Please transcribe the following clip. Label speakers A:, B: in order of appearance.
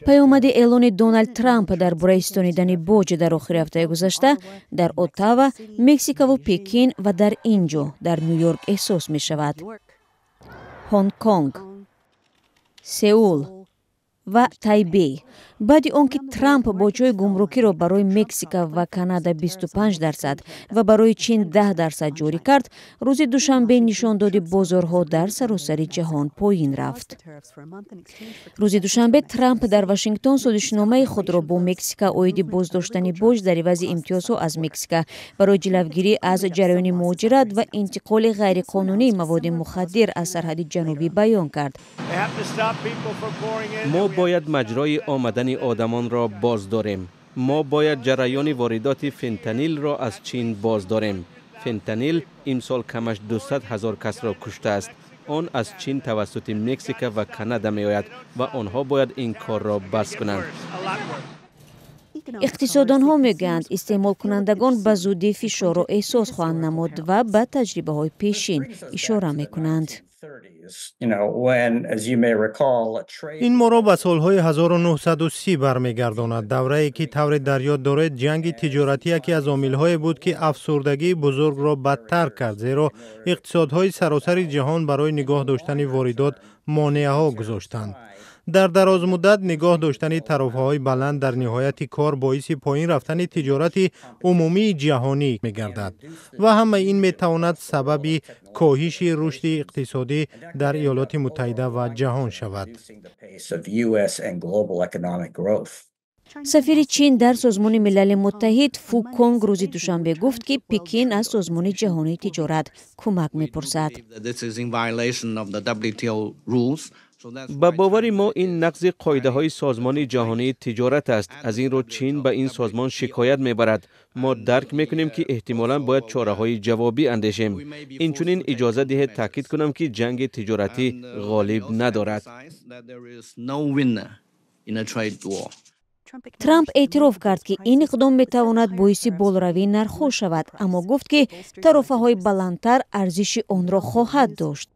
A: Паёмади эълони Доналд Трамп дар бораи ситонидани боҷ дар охири ҳафтаи гузашта дар Оттава, Мексикаву Пекин ва дар ин ҷо, дар Ню Йорк, эҳсос мешавад. Ҳонконг, Сеул ва Тайбей баъди он ки Трамп боҷҳои гумрукиро барои Мексика ва Канада 25% ва барои Чин 10% ҷорӣ кард, рӯзи душанбе нишондоди бозорҳо дар саросари ҷаҳон поин рафт. Рӯзи душанбе Трамп дар Вашингтон созишномаи худро бо Мексика оиди боздоштани боҷ дар ивази имтиёзҳо аз Мексика барои ҷилавгирӣ аз ҷараёни муҳоҷират ва интиқоли ғайриқонунии маводи мухаддир аз сарҳади ҷанубӣ баён кард.
B: Мо бояд маҷрои омадани одамонро боз дорем. Мо бояд ҷараёни воридоти фентанилро аз Чин боз дорем. Фентанил имсол камаш 200 ҳазор касро куштааст. Он аз Чин тавассути Мексика ва Канада меояд ва онҳо бояд ин корро бас кунанд.
A: Иқтисодонҳо мегӯянд, истеъмолкунандагон ба зудӣ фишорро эҳсос хоҳанд намуд ва ба таҷрибаҳои пешин ишора мекунанд.
C: Ин моро ба солҳои 1930 бармегардонад, даврае ки, тавре дар ёд доред, ҷанги тиҷоратӣ яке аз омилҳое буд, ки афсурдагии бузургро бадтар кард, зеро иқтисодҳои саросари ҷаҳон барои нигоҳ доштани воридот монеаҳо гузоштанд. Дар дарозмуддат нигоҳ доштани тарофаҳои баланд дар ниҳояти кор боиси поин рафтани тиҷорати умумии ҷаҳонӣ мегардад ва ҳамаи ин метавонад сабаби коҳиши рушди иқтисодӣ дар Иёлоти Муттаҳида ва ҷаҳон шавад.
A: Сафири Чин дар Созмони Милали Муттаҳид Фу Конг рӯзи душанбе гуфт, ки Пекин аз Созмони Ҷаҳонии Тиҷорат кӯмак мепурсад.
B: Ба бовари мо, ин нақзи қоидаҳои Созмони Ҷаҳонии Тиҷорат аст. Аз ин рӯ Чин ба ин созмон шикоят мебарад. Мо дарк мекунем, ки эҳтимолан бояд чораҳои ҷавобӣ андешем. Инчунин иҷоза диҳед таъкид кунам, ки ҷанги тиҷоратӣ ғолиб надорад.
A: Трамп эътироф кард, ки ин иқдом метавонад боиси болоравии нархҳо шавад, аммо гуфт, ки тарофаҳои баландтар арзиши онро хоҳад дошт.